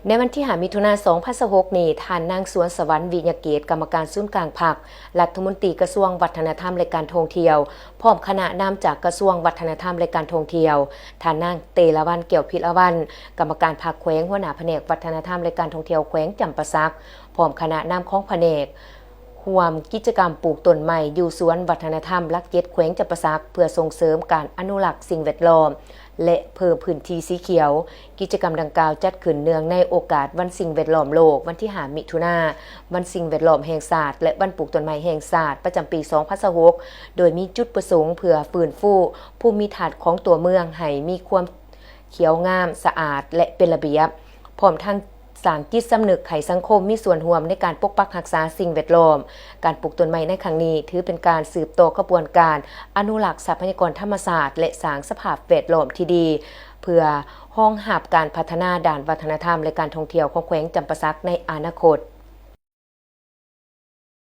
ໃນວັນທີຫ້າ ມິຖຸນາ ສອງພັນຊາວຫົກນີ້, ທ່ານນາງ ສວນສະຫວັນ ວິຍະເກດ ກຳມະການສູນກາງພັກ, ລັດຖະມົນຕີກະຊວງວັດທະນະທຳ ແລະ ການທ່ອງທ່ຽວ, ພ້ອມຄະນະນຳຈາກກະຊວງວັດທະນະທຳ ແລະ ການທ່ອງທ່ຽວ, ທ່ານນາງ ເຕລະວັນ ແກ້ວພິລະວັນ ກຳມະການພັກແຂວງ, ຫົວໜ້າພະແນກວັດທະນະທຳ ແລະ ການທ່ອງທ່ຽວແຂວງຈຳປາສັກ, ພ້ອມຄະນະນຳຂອງພະແນກ ຮ່ວມກິດຈະກຳປູກຕົ້ນໄມ້ຢູ່ສວນວັດທະນະທຳຫຼັກເຈັດ ແຂວງຈຳປາສັກ ເພື່ອສົ່ງເສີມການອະນຸລັກສິ່ງແວດລ້ອມ ແລະ ເພີ່ມພື້ນທີ່ສີຂຽວ. ກິດຈະກຳດັ່ງກ່າວຈັດຂຶ້ນເນື່ອງໃນໂອກາດວັນສິ່ງແວດລ້ອມໂລກ ວັນທີຫ້າ ມິຖຸນາ, ວັນສິ່ງແວດລ້ອມແຫ່ງຊາດ ແລະ ວັນປູກຕົ້ນໄມ້ແຫ່ງຊາດ ປະຈຳປີ ສອງພັນຊາວຫົກ ໂດຍມີຈຸດປະສົງເພື່ອຟື້ນຟູພູມິທັດຂອງຕົວເມືອງໃຫ້ມີຄວາມຂຽວງາມ, ສະອາດ ແລະ ເປັນລະບຽບ, ພ້ອມທັງ ສ້າງຈິດສຳນຶກໃຫ້ສັງຄົມມີສ່ວນຮ່ວມໃນການປົກປັກຮັກສາສິ່ງແວດລ້ອມ. ການປູກຕົ້ນໄມ້ໃນຄັ້ງນີ້ ຖືເປັນການສືບຕໍ່ຂະບວນການອະນຸລັກຊັບພະຍາກອນທຳມະຊາດ ແລະ ສ້າງສະພາບແວດລ້ອມທີ່ດີ ເພື່ອຮອງຮັບການພັດທະນາດ້ານວັດທະນະທຳ ແລະ ການທ່ອງທ່ຽວຂອງແຂວງຈຳປາສັກໃນອະນາຄົດ.